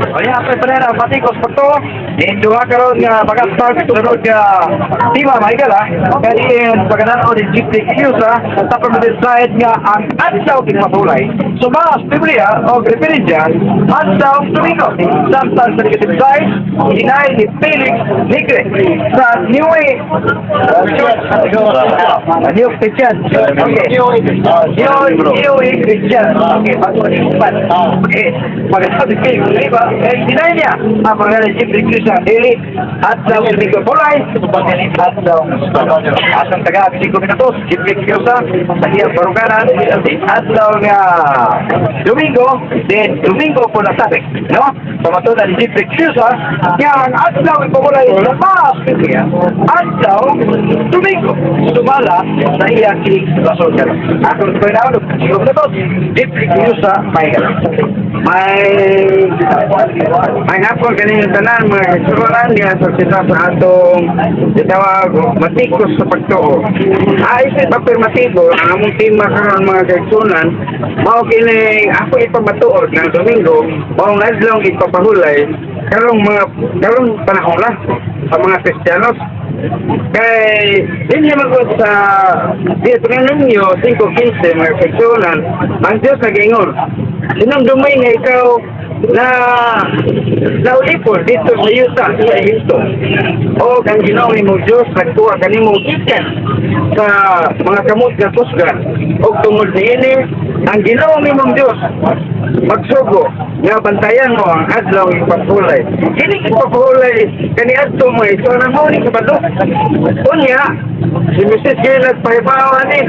Kaya pa pa na batikos pagtuo. Duha karon nga maga-start sunod nga tema, Michael, ha. Kaya pagkatao ni Jeffrey Cusa sa affirmative side nga ang adlaw igpapahulay. So mga Biblia o referensya, adlaw Domingo. Samtang sa negative side, deny ni Felix Nigre sa New New Christian. Okay. New Christian. Okay, bago ni Upan. Okay. Pagkatao ni Felix Nigre, eh, deny niya ang mga ni Jeffrey Cusa dili adlaw Domingo pulay, adlaw asang taga 5 minutos, Jeffrey Cusa sa iyang baruganan adlaw nga Domingo, then Domingo po nasabi, no? Pamatunan ni Jeffrey Cusa nga ang adlaw ipamulay sa mas Biblia, adlaw Domingo, sumala sa iyang rason karon. Ako rin pa 5 minutos, Jeffrey Cusa, Michael. May hapon kaninyo tanan, mga kaigsuonan, diha sa kita sa atong gitawag matikos sa pagtuo. Isip afirmatibo ang among tema karon, mga kaigsuonan, mao kining ako ipamatuod ng Domingo mao ang adlaw ipapahulay karong mga karong panahon na sa mga Kristiyanos. Kay dinhi magod sa Deuteronomio 5:15, mga kaigsuonan, ang Diyos nag-ingon, "Hinumdumay nga ikaw na naulipon dito sa yuta sa Ehipto. O ang Ginoo imong Diyos nagkuha kanimo gikan sa mga kamot nga kusgan. Og tungod niini ang Ginoo imong Diyos magsugo nga bantayan mo ang adlaw ipapahulay." Kini ipapahulay kaniadto mo ito na mo ni Sabado. Unya, si Moses kaya nagpahibaw ani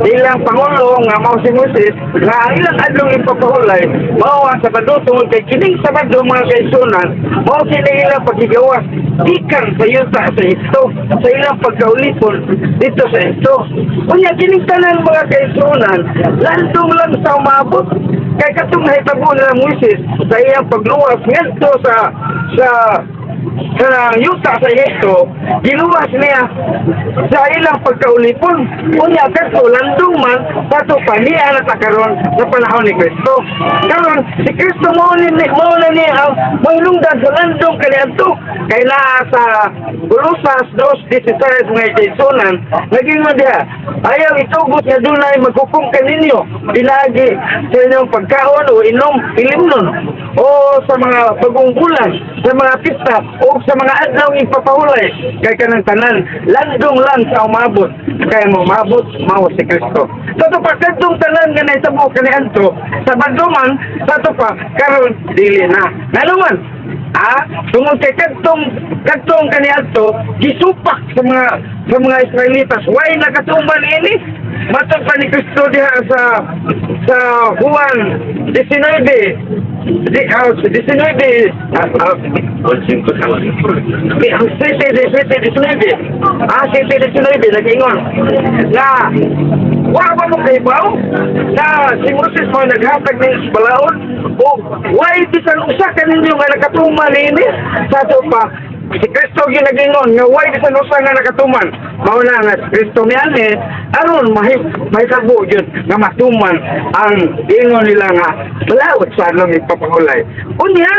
bilang pangulo nga mao si Moses nga ang ilang adlaw ipapahulay mao ang Sabado, tungod kay kining Sabado, mga kaigsuonan, mao kini ilang paghigawas gikan sa yuta sa Ehipto, sa ilang pagkaulipon dito sa Ehipto. Unya kining tanan, mga kaigsuonan, landong lang sa umabot kay katong nahitabo nila Moises sa iyang pagluwas ngadto sa yuta sa Ehipto, giluwas niya sa ilang pagkaulipon. Unya kadto landong man kato pa niya na ta karon sa panahon ni Kristo. Karon si Kristo mao na ni ang mahilungdan sa landong kaniadto. Kay naa sa Kolosas 2:16, mga kaigsuonan, naging diha, "Ayaw itugot nga dunay maghukom kaninyo pinaagi sa inyong pagkaon o inom ilimnon o sa mga bagong bulan, sa mga pista o sa mga adlaw ipapahulay, kay kanang tanan landong lang sa umabot kay mo umabot mao si Kristo." Sa pa kadtong tanan nga nahitabo kaniadto Sabado man, sa pa karon dili na. Ngano man? Tungod kay kadtong kaniadto gisupak sa mga Israelitas. Way nakatuman ini. Matod pa ni Kristo diha sa Juan 19 di 19 7 7 19 7 19, nag-ingon na, "Wa ba mo kahibaw na si Moses mo naghatag ninyo sa balaod o way bisan usa kaninyo nga nakatuman niini?" Sa ato pa si Kristo ginagingon nga way bisan usa nga nakatuman. Mao na nga si Kristo mianhi aron mahitabo gyud nga matuman ang ingon nila nga balaod sa adlaw ipapahulay. Unya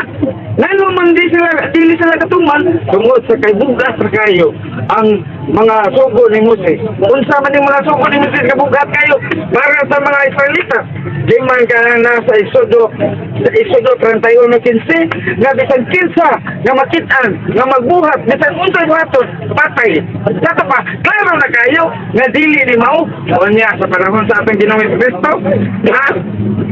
ngano man di sila dili sila katuman? Tungod sa kay bugas ra kayo ang mga sugo ni Moses. Unsa man yung mga sugo ni Moses kabugat kayo para sa mga Israelitas? Di man ka na sa Exodo 31:15 nga bisan kinsa nga makit-an nga magbuhat bisan unsay buhaton, patay. Sa pa klaro na kayo nga dili ni mao. Unya sa panahon sa atong Ginoong Kristo ha,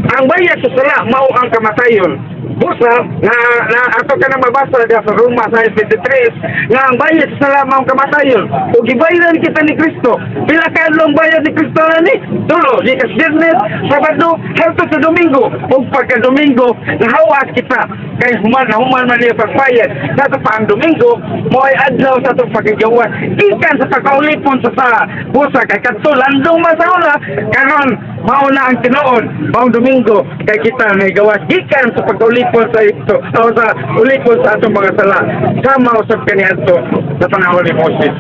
ang bayad sa sala mao ang kamatayon. Busa na, na ato ka na mabasa diha sa Roma 6:23 nga ang bayad sa sala mao ang kamatayon ug gibayaran kita ni Kristo. Pila ka adlaw ang bayad ni Kristo ni? Tulo, gikas Biyernes, Sabado hangtod sa Domingo. Ug pagka Domingo nahawas kita kay human na human man niya pagbayad. Sa ato pa ang Domingo mo ay adlaw sa atong paghigawas gikan sa pagkaulipon sa sala. Busa kay kadto landong man sa una, karon mao na ang tinuod, maong Domingo kay kita nahigawas gikan sa pagkaulipon sa ito o sa ulipon sa atong mga sala sama usab kaniadto. Sa panahon ni Moses.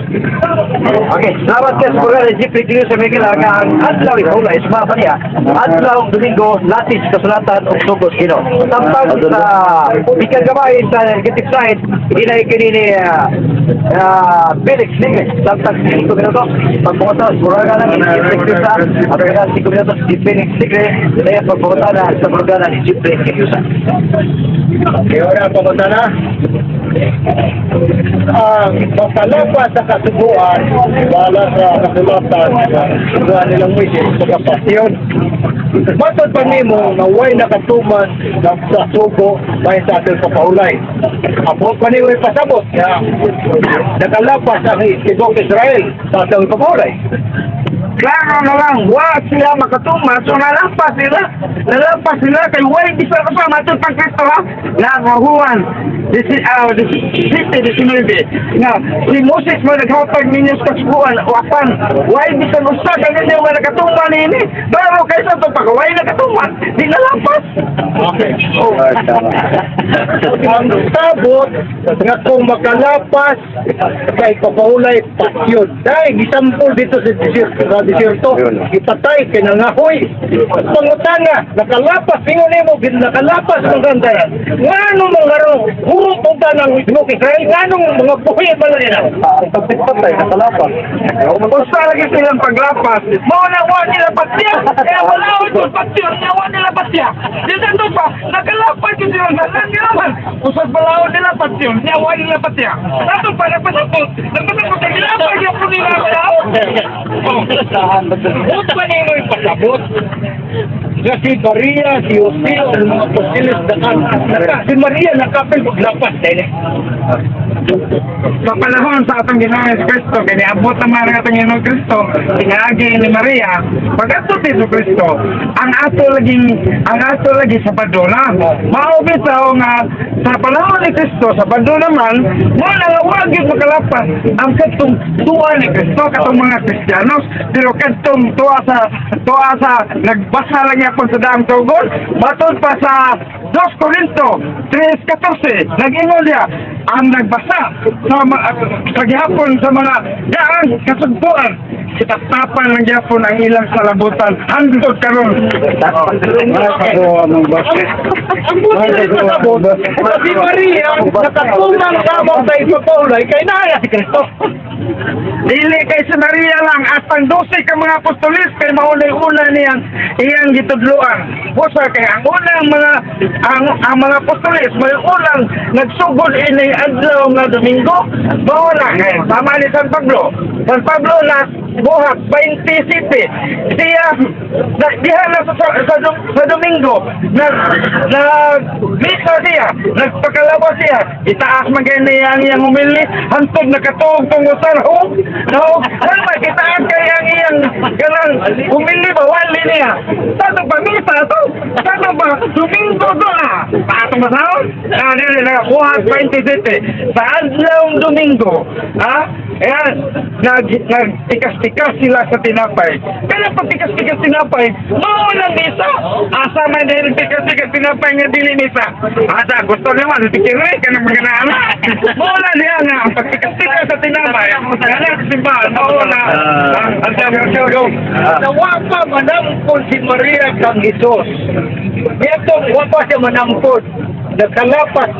Okay, salamat kay sa programa ni Jeffrey Cruz sa Miguel nga ang adlaw ikaw isma pa niya. Adlaw Domingo latis kasulatan og sugos Ginoo. Samtang sa ikagamay sa negative side hinay kini ni Felix Nigres. Samtang 5 minuto pagpunta sa programa ni Jeffrey Cruz at ang 5 minuto si Felix Nigres dahil pagpunta na sa programa ni Jeffrey Cruz. Okay, ora pamunta na. Ang makalapas sa kasuguan, bala sa kasulatan, suguan nilang Moises, pagkapasyon. Matod pa nimo nga way nakatuman sa sugo bahin sa atong papaulay. Apo pa nimo ipasabot nga nakalapas ang tibok Israel sa atong papaulay. Klaro na lang, wa sila makatuma, so nalampas sila. Nalampas sila kay way bisa ka pa matod pang Kristo ha. Nakahuan. 7:19. Nga, si Moses mo naghatag ninyo sa kasuguan, wapan, way bisan usa ka ninyo nga nakatuma niini. Pero kaysa to pag way nakatuma, di nalampas. Okay. Oh. Ang sabot nga kung makalapas kay papaulay pasyon. Dahil gisampol dito sa desierto, ipatay kay nangahoy. Pangutana, nakalapas ingon nimo nakalapas ng gandaran. Ngano mga rong hurot ang tanang Tibuok Israel, nganong mga buhi man nila. Ang pagpatay nakalapas. Usa lagi silang paglapas. Mao na wa nila patya. Kaya wala ko patya, nya wa nila patya. Di sa to pa nakalapas gyud sila nga nila man. Usag balaod nila patyon, nya wa nila patya. Ato pa nagpasabot, nagpasabot kay nila gyud po nila ang tao. Oh. Huwag pa nimo ipasabot nga si Maria, si Jose, ang mga apostoles si Maria nakapil maglapas dahil. Sa panahon sa atong Ginoong Hesus Kristo, kay niabot ang mga atong Ginoong Kristo, pinaagi ni Maria, pag-ato ni Hesus Kristo, ang ato lagi sa Padona. Mao bitaw nga sa panahon ni Kristo sa Padona man, mo na nga wa gyud makalapas ang katong tuwa ni Kristo katong mga Kristiyanos, pero katong tuwa sa nagbasa lang yapon sa daang tugon, matod pa sa 2 Corinto 3:14, nag-ingon niya ang nagbasa sa gihapon sa mga daang kasugpuan, kitaptapan ng gihapon ang ilang salabutan hangtod karon. Ang buti na ipasabot, na si Maria nakatumang kamang sa ipapaulay kay naa si Kristo. Dili kay si Maria lang atang 12 ka mga apostolis kay maunay una niyang iyang gitudloan. Busa kay ang unang mga ang mga apostolis may unang nagsugod ini adlaw nga Domingo. Mao na kay sama ni San Pablo. San Pablo na buhat 27 siya na, diha na sa Domingo na na misa siya, nagpakalawa siya, itaas man kay niya ang iyang humili hantod nakatuog tungod sa nahog nahog kalma, itaas kay ang iyang kanang humili ba wali niya sa pa misa to sa pa Domingo to ah paatong basahon na dili na buhat 27 sa adlaw Domingo ha. Ayan, nagtikas-tikas sila sa tinapay. Pero pag tikas-tikas tinapay, mao lang misa. Asa man dahil tikas-tikas tinapay nga dili misa. Asa, gusto niya man, tikiri ka ng mga nana. Mao lang niya nga, ang pagtikas-tikas sa tinapay, kana sa simbahan, mao na, ang go. Nawa pa manampon si Maria kang Jesus. Itong wa pa siya manampon. Nakalapas,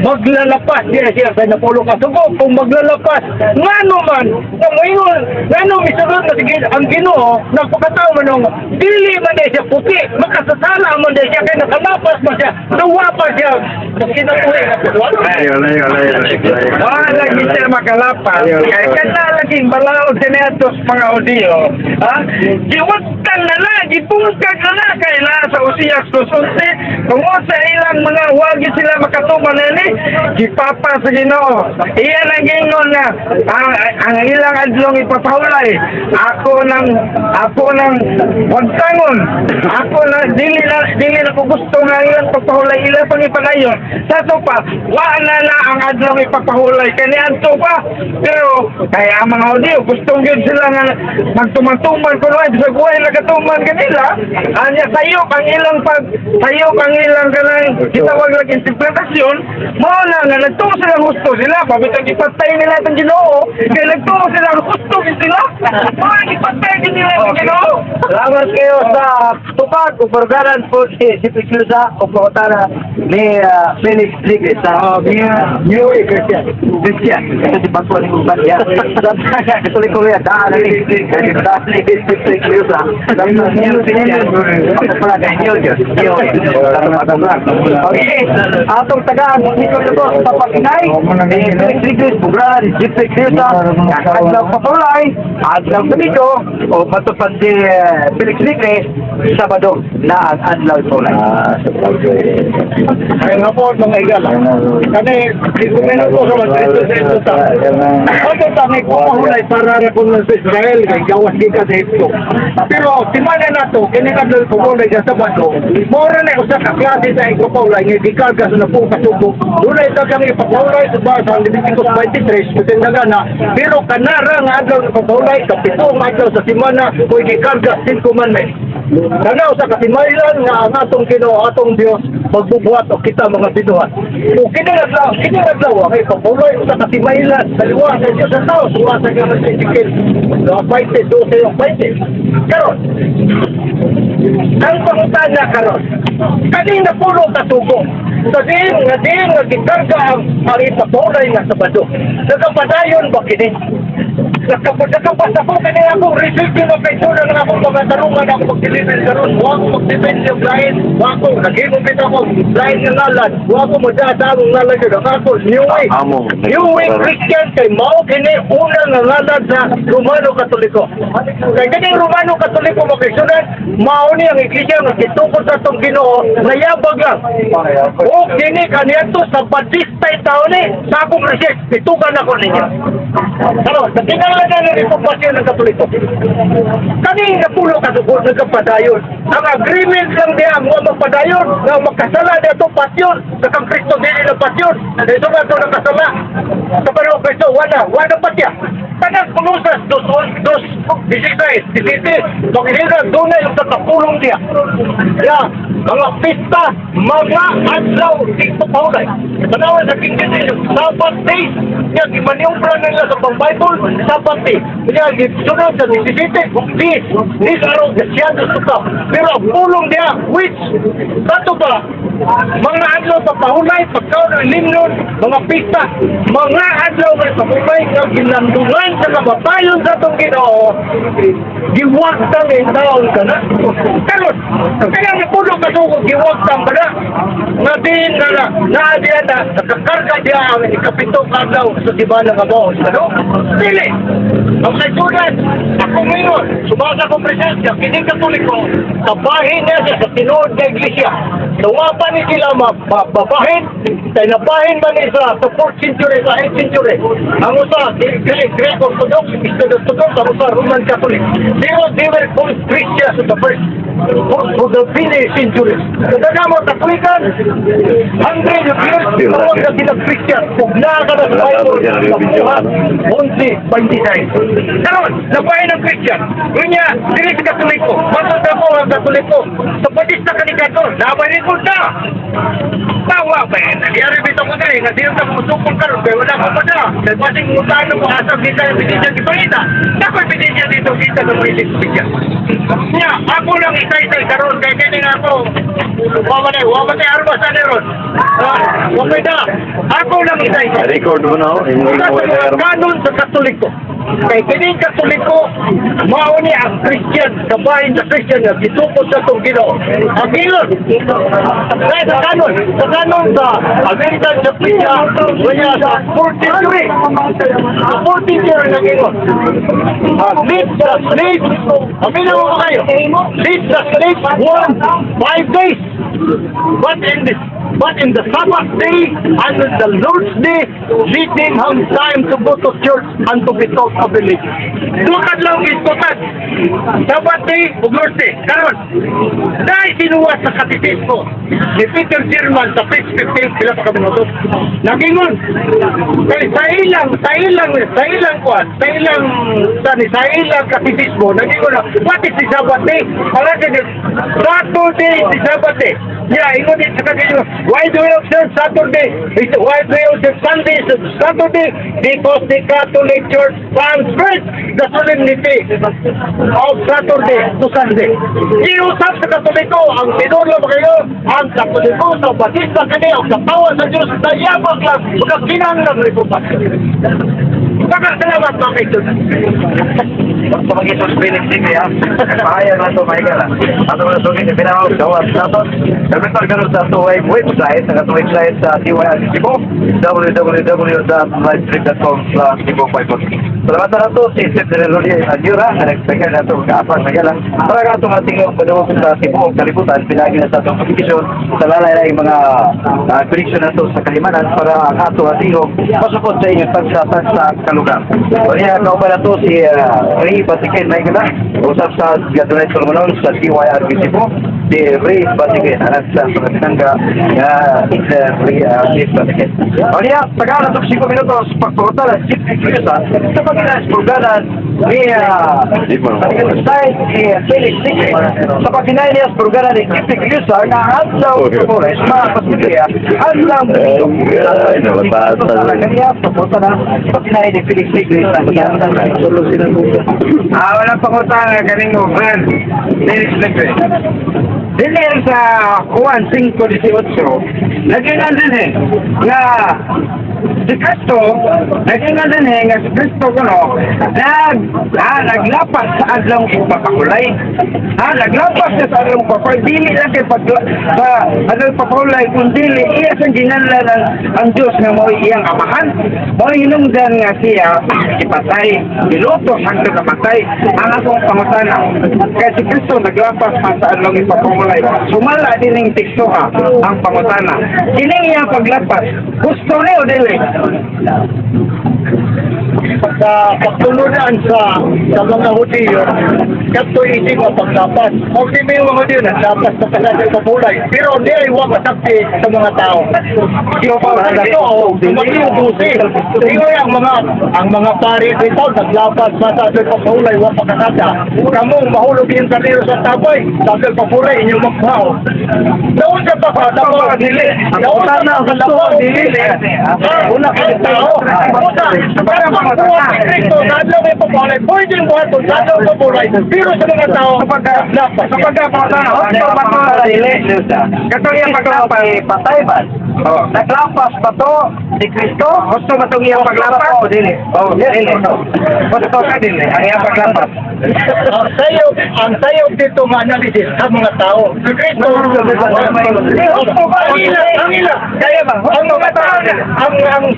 maglalapas diya siya sa napulo ka sugo. Kung maglalapas, ngano man, kung moingon, ngano misunod na sige, ang Ginoo, nagpakatao man ang dili man diya siya puti, makasasala man diya siya, kaya nakalapas pa siya, nawa pa siya, sa kinabuhi. Wala lagi siya makalapas. Kaya kana lagi balaod kaniadto sa mga audio. Ha? Giwagtan na na, gibungkag na na kay na sa Osias 2:11. Tungod sa ilang mga wagi sila makatuman nini, gipapa sa Ginoo. Iyan ang gingon nga ang ilang adlong ipapahulay. Ako nang wagtangon. Ako na dili na ko gusto nga ilang pagpahulay ilang pang ipadayon. Sa ato pa, wa na na ang adlong ipapahulay kani adto pa. Pero kay ang mga audio gustong gyud sila nga magtuman-tuman kuno ay bisag way nagatuman kanila. Anya sayop ang ilang pag sayop ang ilang kanang gitawag lang interpretasyon. Relasyon, mao na nga nagtuo sila husto sila, pabitang gipatay nila itong Ginoo, kay nagtuo sila husto gid sila. Mao na gipatay gid nila itong Ginoo. Salamat kayo sa tupag o purgaran po si Piclusa o pangutana ni Felix Rodriguez sa New Christian. Christian. Ito si Bagpo ni Uban. Katoliko yan. Daan na ni Daan ni Piclusa. New Christian. Ako pala kay New Diyos. New. Okay. Atong tagaan dito na po sa Papakinay ni Felix Rodriguez, Bugraran ni Jeffrey Cruz. Adlaw Papulay, adlaw Domingo, o matupad si Felix Rodriguez, Sabado na ang adlaw Papulay. Kaya nga po, mga higala. Kani, ikumeno ko sa mga sa ito ta. Ano ta, may pamahulay para ra kung sa Israel, kay gawas di ka sa Egypto. Pero, timana na to, kini ka dal pamulay sa Sabado, mora na usa ka klase sa ipapahulay, nga gikarga sa napong kasuko. Dunay ta kang ipapahulay sa ba sa Leviticus 23, kutindaga na, pero kanara nga adlaw ng papahulay, kapito ang adlaw sa simana, kung gikarga 10 commandments. Tanaw sa katimayan nga ang atong Ginoo, atong Dios magbubuhat og kita mga binuhat. O kini adlaw kay papuloy sa katimayan sa liwa sa Dios sa tao suwa sa gamit sa Ezekiel 20, 12 o 20. Karon, ang pangutana karon, kanina pulo katugo. Sa diin nga diin nga gikarga ang ipapulay nga Sabado. Nagapadayon ba kini? Nakapasa ko kini ako result yung mga ng akong mga tarungan ako mag-deliver karon. Wa ko mag-defend yung lain. Wa ko naghimo bitaw ko lain nga ngalan. Wa ko modaa sa among ngalan yun. Ang ako New Way. Amo. New Way Christian kay mao kini una nga ngalan sa Romano Katoliko. Kay kaning Romano Katoliko mga kaigsunan, mao ni ang iglesia nga gitukod sa atong Ginoo nayabag lang. O kini kaniadto sa Badistay taon ni sa akong research gitukan ako ninyo. Karon, sa kinahanglan na rin reformasyon ng Katoliko. Kani napulo ka sugod nagkapadayon. Ang agreement lang diha mo magpadayon nga makasala diha to pasyon sa kang Kristo dili na pasyon. Dito nga to nakasala. Sa panahon Kristo wala, wala patya. Tanang Kolosas dos dos 16, 17, makikita dunay yung sa kapulong diha. Ya, mga pista, mga adlaw dito paulay. Tanawa sa King James, yung Sabbath days, niya gimaniobra nila sa pang Bible, Sabbath day. Niya gisunod sa 17, this araw, the shadows to come. Pero ang pulong diha, which, kato ba, mga adlaw pa pahulay, pagkaon ng limnon, mga pista, mga adlaw nga pahulay, nga ginandungan sa kamatayon sa itong Ginoo, giwagtang ang taon ka na. Karon, kaya nga puno ka suko, giwagtang ka na. Nga din na na, naa diya na, nakakarga diya ang ikapito ka adlaw sa simana nga mao. Ano? Dili! Ang kaisunan, ako ngayon, sumasa akong presensya, kining Katoliko, kabahin niya siya sa tinuod nga iglesia. Nawa pa ni sila mababahin, kay nabahin man ni sa 4th century, sa 8th century. Ang usa, Greek, Greek Orthodox, Eastern Orthodox, ang usa, Roman Catholic. Pero they were called Christians at the first for the many centuries. Kaya mo, Katolikan, hundred of years, tawag na sila Christian. Kung naa ka na sa Bible, nabuhat, 11:29. Karon, nabahin ang Christian. Ngunya, dili sa Katoliko. Matod ako ang Katoliko. Sa Batista ka ni Kato, nabay ko na. Tawa ba yan? Nangyari bitaw ko diri, nga di ka musukol karon, kaya wala ko pa na. Kaya basing mutaan mo, asa kita yung ebidensya gipangita. Ako ebidensya dito, kita sa mga ebidensya. Nya, ako lang isa-isa karon kay kini nga ako. Wa man na armas ani ron. Ah, wa may da. Ako lang isa-isa. Record mo na, oh. Imo Sa imo mga kanon sa Katoliko. Kay kining Katoliko, mao ni ang Christian, kabahin sa Christian nga gitukod sa itong Ginoo. Ang Ginoo, kaya sa kanon sa American sa Christian, wala sa 4th century. Sa 4th century na Ginoo. Lead the slaves, amina mo ba kayo? Lead the slaves 1, 5 days. But in the Sabbath day and in the Lord's day, let them have time to go to church and to be taught of religion. Duha lang istutan. Sabbath day ug Lord's day. Karon, dahil sinuwat sa katekismo ni Peter German sa page 15, pila pa ka minuto. Nagingon, kay sa ilang kuan, sa ilang katekismo, nagingon na, what is the Sabbath day? Para Saturday is the Sabbath day. Yeah, ingon din sa kanya. Why do we observe Saturday? Why do we observe Sunday is Saturday? Because the Catholic Church transferred the solemnity of Saturday to Sunday. Giusab sa Katoliko, ang tinudlo ba kayo? Ang Katoliko sa Batista kini o sa power sa Diyos, dayabag lang, magkakinahanglan reformasyon. Daghang salamat, mga kaibigan. Sa magisos Felix Sigri ha. Pahayag lang ito, mahigala. Ato mga sugid, pinahawag sa web nato. Kapital karon sa ato website, sa ato website sa DYRC Cebu, www.livestream.com/Cebu 5. Salamat na nato si Sir Rolly Adjura, nga nagpagay na ito, kaapag nagala. Para ka itong ating padungog sa tibuok kalibutan, pinagi na sa atong komunikasyon, sa lalay mga connection nato sa Kalimanan para ang ato atingog masupod sa inyong tagsa-tagsa kalugar. So niya, kauban na to si Ray Batiken, may gala. Usap sa Gadunay Solomonon sa DYRB Cebu, si Ray Batiken, anak sa Pagkatangga, nga it's Ray Batiken. O niya, tagal na 5 minutos, pagpagutala, Chief Curiosa, sa pagkinas, purganan, ni Style ni Felix Sigre, sa pagkinay niya sa purganan ni Chief Curiosa, nga adlaw Flores, mga pasilya, adlaw Ay, nababasa. Kaniya, papunta na, pagkinay ni Felix Sigre sa iyang Ah, walang pangutana kaning friend. Felix Legre. Dili sa Juan 5:18, nagingan din eh, nga si Kristo, nagingan din eh, nga si Kristo kuno, naglapas sa adlaw papakulay. Ha, naglapas siya sa adlaw papakulay. Dili lang kay pag, sa adlaw papakulay, kung dili, iya siyang ginanlan ang Diyos nga mo'y iyang amahan. Mo'y hinungdan nga siya, ipatay, gilutos hangtod namatay. Ang akong pangutana, kay si Kristo naglapas man sa adlaw ipapangulay. Sumala din ning teksto ha, ang pangutana. Kining iyang paglapas, gusto ni o dili? Sa pagtulunan sa mga Hudiyo, kadto isip ang paglapas. Kung di may mga Hudiyo, naglapas na pala sa pabulay. Pero di ay wa masakti sa mga tao. Ito, dusi. Ingoy ang mga pari dito, naglapas pa sa pabulay, wa pakakata. Kamong mahulog yung karnero sa tapay, sa pabulay, inyong magmao. Naon sa pa ka, Dili. Naon sa pa ka, Dili. Una ka tao. Una, para magbuhat si Kristo sa adlaw may papaulay, pwede yung buhaton sa adlaw papaulay, pero sa mga tao, lapas. Sa pagkapangutana, husto ba to o dili? Katong iyang paglapas. Patay ba? Oh. Naglapas ba to si Kristo? Husto ba itong iyang paglapas? O dili? Oh, Yes dili. or no? Husto ka dili, ang iyang paglapas. Ang sayo dito nga analysis sa mga tao. Si Kristo, Eh, husto ba? ang ila, ang ila. Kaya ba? Ang mga tao,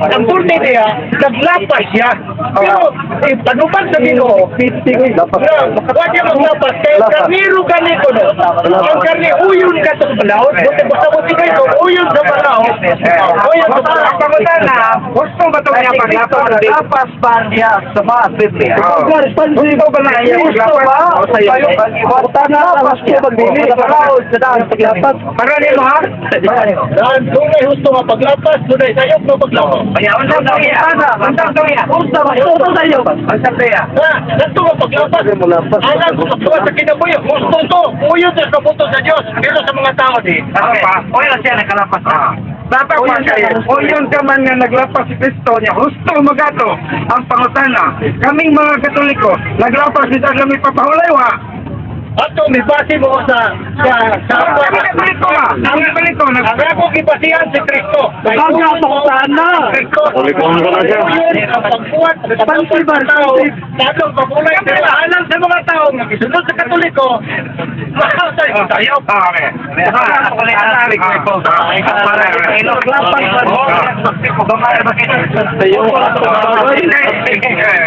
ang tulti niya, naglapas siya. Pero, eh, panupan sa Ginoo, na, wag niya maglapas. Kaya karniro ganito, no? Ang karni, uyon ka sa balaod. Buti basta mo si Kristo, uyon sa balaod. Uyon sa Ang balaod. pangutana, husto ba itong iyang paglapas o dili? Naglapas ba niya sa mga Biblia? Oh. Husto ba na iyang Gusto paglapas? ba? O sa'yo? Naglapas siya. Sa balaod sa daan paglapas. Para nimo ha? Dahil dunay husto nga paglapas, dunay sayop nga paglapas. Kaya unsa to iya? Unsa to iya? Unsa ba? Unsa sa'yo ba? Unsa to iya? Ha, kadto nga paglapas. Alang sa pagtuwa sa kinabuhi, husto to. Uyon sa kabuto sa Diyos. Pero sa mga tao di. Okay. Oy lang siya nakalapas. Dapat pa kayo. O yun ka man nga naglapas si Kristo niya. Husto magato ang pangutana. Kaming mga Katoliko, naglapas si Dagla may papahulay wa. Ato, may base mo sa Ang Katoliko nga. Ang Katoliko nag Ang ako gibasihan si Kristo. Baga, pangutana. Kristo. Kulipon ko na siya. Uyon ang pagbuhat sa Responsive, mga tao. Lalong pagulay. Pero alang sa mga tao nga gisunod sa Katoliko, makasay sa sayo. Ah, okay.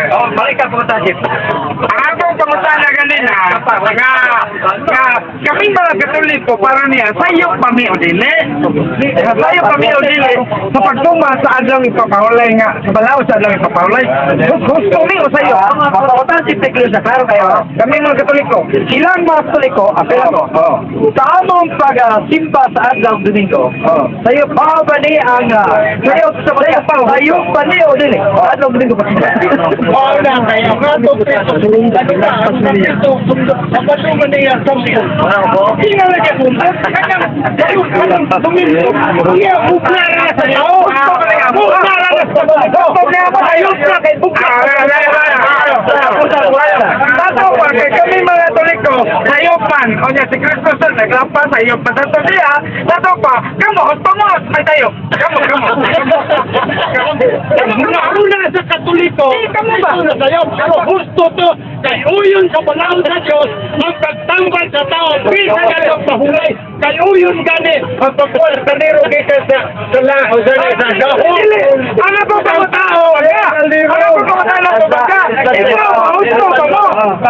Oh, balik ka pumunta, Chief. Ang akong pangutana ganina, nga, nga, kaming mga Katoliko, para niya, sayop pa mi o dili. Sayop pa mi o dili, sa pagtuma sa adlaw ipapahulay nga, sa balaod sa adlaw ipapahulay, gusto mi o sayo. Mapakutan si Peglo sa klaro kayo. Kami mga Katoliko, Silang mga Katoliko, apela ko. Oo. Sa among pagsimba sa adlaw Domingo, Oo. sayo pa ba ni ang sayo sayo sayo pa ni o dili? Sa adlaw Domingo pa. Mao na kaya nga to Kristo. Ano na ang Kristo? Sa Klaro man niya sampol. Tingala niya kung kanang kanang Domingo. Iya bugna ra sa tao. Bugna ra sa tao. Ayos na kay bugna. Tato pa kay kami mga Katoliko, sayupan. O niya si Kristo sir naglampas sayupan sa to siya. Tato pa, kamo husto mo may tayo. Kamo kamo. Klaro na sa Katoliko. Kamo ba? Ito na sayo. Pero husto to. Kay uyon sa balaod sa Diyos ang pagtambal sa tao. Bisa na lang pahulay. Kay uyon gani ang pagkuhan sa nero gikan sa la o sa dahon. Ano ba Ang tao. Ano ba pangutana ko ba ka? Ikaw, husto ba mo?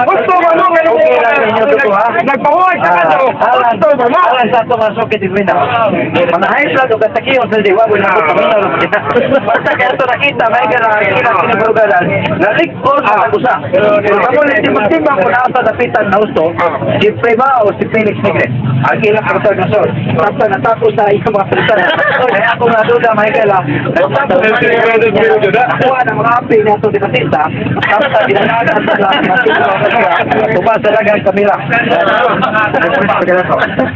Husto ba mo? Okay lang ninyo totoo, ha? Nagpahuway sa kato. Husto ba mo? Alan sa atong masukit ipina. Mga high blood o kasakiyon sa diwa, wala ko paminaw. Basta kaya ito nakita, may kaya kinabarugalan, nalikon sa tagusa. Kamo na timbang-timbang kung nasa dapitan na husto, si Prema o si Felix Nigres. Ang ilang karutan na sol. Tapos natapos sa iyong mga palitan. Kaya ako nga duda, Michael, ha? Natapos nakuha ng mga api na ito di Batista, tapos sa binanagan sa tuba sa dagang kamila.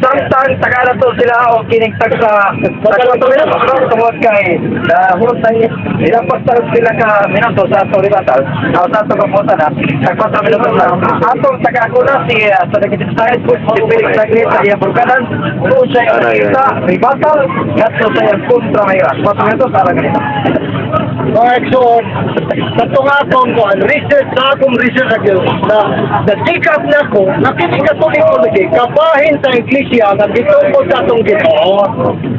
Samtang tagala to sila o kinigtag sa tagpatong minuto, tungod kay nahurot na ilang pastarot sila ka minuto sa atong ribatal, o sa atong kaputan na, tagpatong minuto na. Atong taga-akuna si sa negative side, si Felix Nagre sa iyang burkanan, doon siya yung nakita, ribatal, ngadto sa iyang kontra ngayon. 4 minuto sa alang ganito. Mga igsoon, sa itong akong kuan, research sa akong research agyo, na na-take up na ko, na kini Katoliko lagi, kabahin sa iglesia nga gitungkol sa atong Ginoo.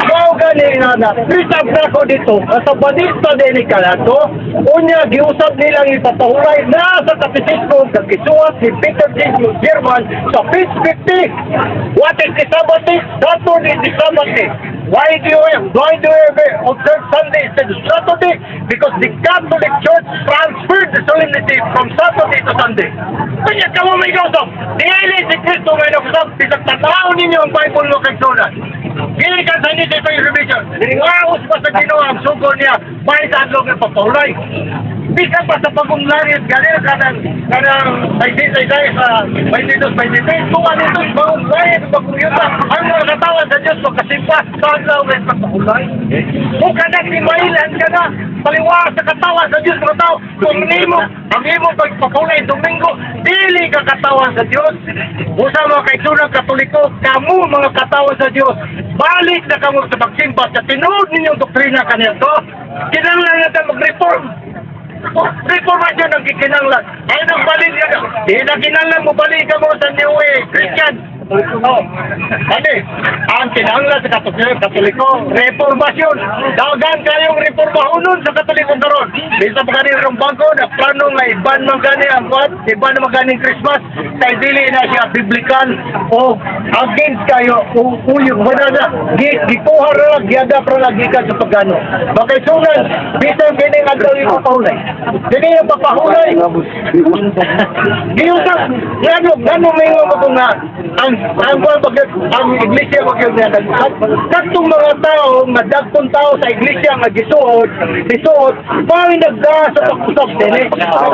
Mao gani nga na, research na ko dito, nga sa Batista din ni Calato, unya giusab nilang ipapahuray na sa kapisismo kag gisuwat ni Peter G. German sa page 50. What is the Sabbath? Saturday is the Sabbath. Why do you observe Sunday instead of Saturday? Because the Catholic Church transferred the solemnity from Saturday to Sunday. Kanya ka mo may kausap. Dili si Kristo may nakusap. Bisag tataon ninyo ang Bible mo kay Sunan. Dili ka sa inyo sa revision. Waos pa sa Ginoo ang sugo niya. Bahay sa adlaw nga papaulay. Bisan pa sa bagong langit, ganun kanang kanang 26 sa 22, 23, kung ano ito, bagong langit, bagong yuta, ang mga katawan sa Diyos, magkasimpa sa adlaw nga pagpaulay. Kung ka na, mailan ka na, paliwa sa katawan sa Diyos, mga tao, kung nimo, ang imo pagpakulay Domingo, dili ka katawan sa Diyos. Usa mga kaigsunan Katoliko, kamo mga katawan sa Diyos, balik na kamo sa pagsimba sa tinuod ninyong doktrina kaniadto. Kinahanglan natin mag-reform. Reformasyon ang gikinanglan. Ay nang balik ka. Di na kinanglan mo balik ka mo sa New Christian. Oh. Ano ang kinanglan sa Katoliko, Katoliko, reformasyon. Dagan kayong reformahonon sa Katoliko karon. Bisa pa gani rong bangko na plano nga iban man gani ang kwan, iban man gani ang Christmas kay dili na siya biblical o against kayo uyog mo na na gi gikuha ra lang giadap ra lang gikan sa pagano. Bakay sunan bisan kini nga adlaw ipapahulay. Dili yung papahulay. Giusap ngano ngano mingon mo ko nga ang kuwan pag ang iglesia wag yung kadtong mga tao nga dagkong tao sa iglesia nga gisuod gisuod mao nagda sa pag-usab dinhi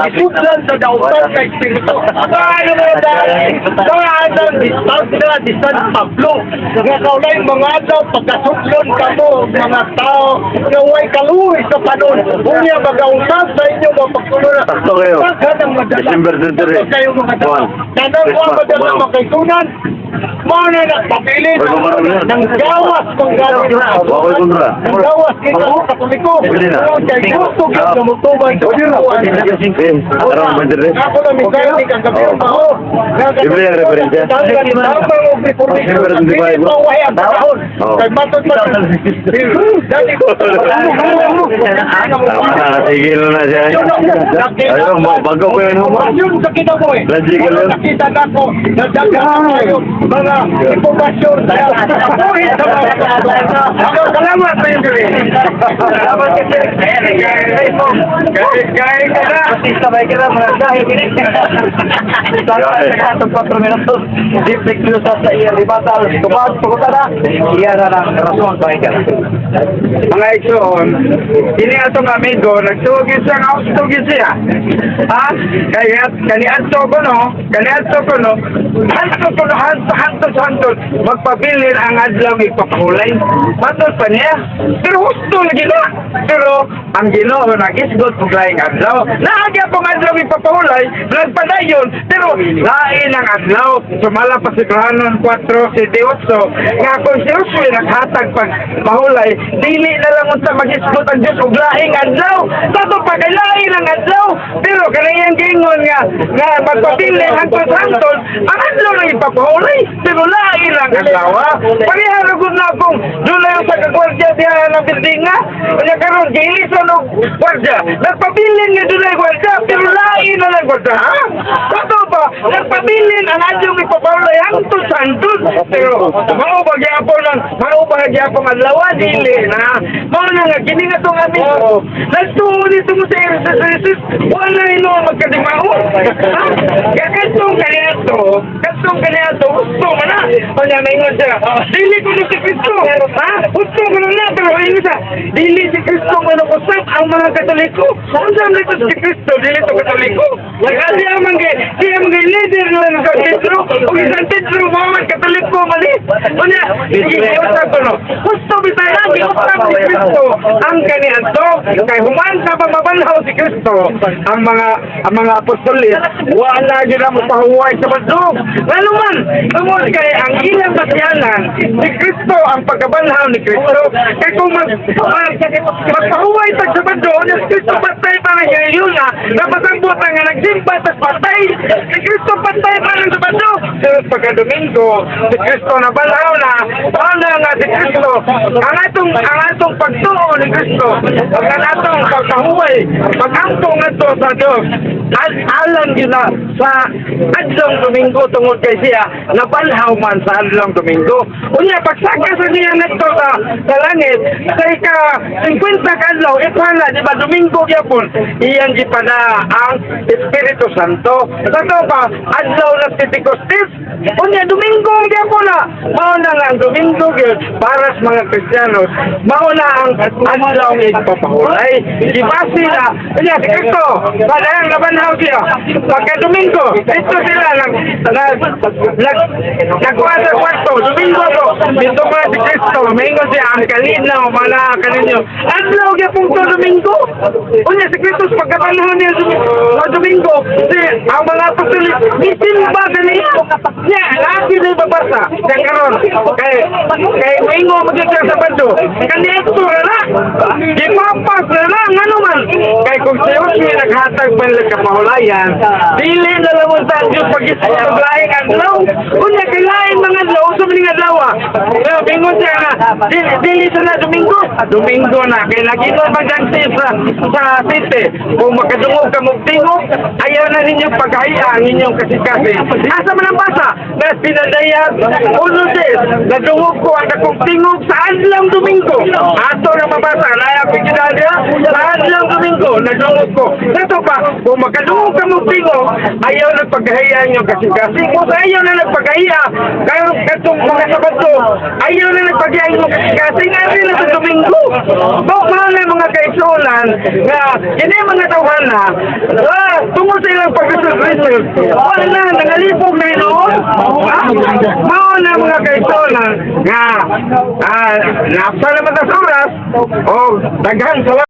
gisudlan sa dautan sa espiritu paano mga daan daan di di San Pablo nga kaulay mga adlaw pagkasudlon kamo mga tao nga way kaluoy sa panon unya magausab sa inyo mga pagsulod. Sakto kayo. Daghan ang madala. December 23. Daghan kayo mga dala. Juan. Tanang wa Christmas, madala wow. makaitunan. Mao na nagpapili Wala ng gawas kung gano'n. Wakoy kontra. Ng gawas kita sa Katoliko. Pwede na. Kay gusto gyud nga motubag sa katuan. Around 23. Ako na mensahe kang gabi Oo. pa ho. Libre ang referensya. December 25. Oo. Kay matod pa. Dali ko. Tama na, tigil na siya. Ayun, bago ko yun. Yun sa kita mo eh. Logical yun. Nakita na ko, nadaghan kayo mga impormasyon sa buhit sa mga tao. Salamat sa inyo. Salamat kay Felix. Gaya ka na. Artista ba kita mga dahil kini. Sa katong 4 minutos, di preklusa sa iya ribatal. Tubag pagkutana, iya na ang rason ba kita. Mga igsoon, ini atong amigo, nagtugi siya nga tugi siya. Ha? Kaya kaniadto ko no, kaniadto ko no, hanto ko no, hanto, hanto, hanto, magpabilin ang adlaw ipapahulay. Matod pa niya. Pero husto lagi na. Pero ang Ginoo nagisgot og laing adlaw. Naagya pong adlaw ipapahulay, nagpadayon, pero lain ang adlaw. Sumala pa si Rohanon 4:8, nga kung si Josue naghatag pag pahulay, dili na lang unsa magisgot ang Dios og laing adlaw. Tato pa kay lain ang adlaw, pero kanayang giingon nga nga magpapili hangtod hangtod, ang adlaw na ipapahulay, pero lain ang adlaw. Ha? Pareha ra gud na kung dunay usa ka gwardiya diha ng building nga. Unya karon giilisan og gwardiya. Nagpabilin nga dunay gwardiya, pero lain na lang gwardiya. Ha? Totoo ba? Nagpabilin ang adlaw ipapahulay hangtod sa hangtod. Pero mao ba gyapon ang mao ba gyapon adlaw dili na. Mao na nga kini nga tong amigo. Nagtuo nito mo sa Jesus, wala ino magkadimaon. Ha? Kaya katong kaniadto, gusto man na. Unya maingon siya, dili ko na si Kristo. Ha? Gusto ko na na, pero ingon siya, dili si Kristo man usap ang mga Katoliko. Unsa man ito si Kristo, dili to Katoliko. Kasi siya man kay leader nila ng San Pedro, ug si San Pedro mao man Katoliko mali. Unya, sige, usap ko no. Gusto bitay na, giusap si Kristo ang kaniadto kay human sa pamabanhaw si Kristo ang mga apostoles wala gyud ang pahuway sa bandog. Ngano man tungod kay ang ilang basihanan si Kristo, ang pagkabanhaw ni Kristo. Kay kung magpahuway tag sa bandog si Kristo patay pa nga yun na napasambot nga nagsimba tas patay si Kristo, patay pa rin sa bandog. Pero pagka Domingo si Kristo nabanhaw na, mao na nga si Kristo ang atong pagtuo ni Kristo, ang atong pagkahuway, pag-angko ngadto sa Dios alang gyud na sa adlong Domingo tungod kay siya nabanhaw man sa adlong Domingo. Unya pagsaka sa niya ngadto sa langit sa ika 50 ka adlaw, ipala di ba Domingo gyapon iyang gipada ang Espiritu Santo. Sa to pa adlaw ng Pentecostes, unya Domingo gyapon na. Mao na nga ang Domingo gyud para sa mga Kristiyano, mao na ang adlaw nga ipapahulay. Gibase na unya si Kristo padayang nabanhaw siya pagka Domingo. Ito sila nag nag nag nagkuha sa kwarto Domingo ko dito pa si Kristo, mingon siya, "Ang kalinaw mana kaninyo." Adlaw gyapon to Domingo. Unya si Kristo sa pagkabanhaw niya sa Domingo, si ang mga apostoles gisimba kaniya niya. Lagi na babasa sa karon kay kay mingo magyud siya sa bando kaniadto na na gipapas na na. Ngano man kay kung si Josue naghatag man lang kapahulayan, dili na lang unta ang Diyos pag-isip og laing adlaw. Unya kay lain mga adlaw sa mga adlaw ah. Pero bingon siya nga dili, dili sa na Domingo, Domingo na kay nagingon pa dyan sa city, kung makadungog ka mong tingog, ayaw na ninyo paghahiya ang inyong kasing-kasing. Asa man ang basa na pinadayag uno des nadungog ko ang akong tingog sa adlaw Domingo? Ato na mabasa na ako ginadya sa adlaw Domingo nadungog ko. Sa pa kung makadungog ka mong tingog, ayaw na paghahiya ang inyong kasing-kasing. Kung ayaw na nagpaghahiya kayo katong mga Sabado, ayaw na nagpaghahiya ang inyong kasing-kasing ari na sa Domingo. Mao na mga kaigsuonan nga kini mga tawhana tungod sa ilang pag-research wala na nangalipog na hinuon. Mao na mga kaigsuonan nga napsa naman tas oras o daghan salamat.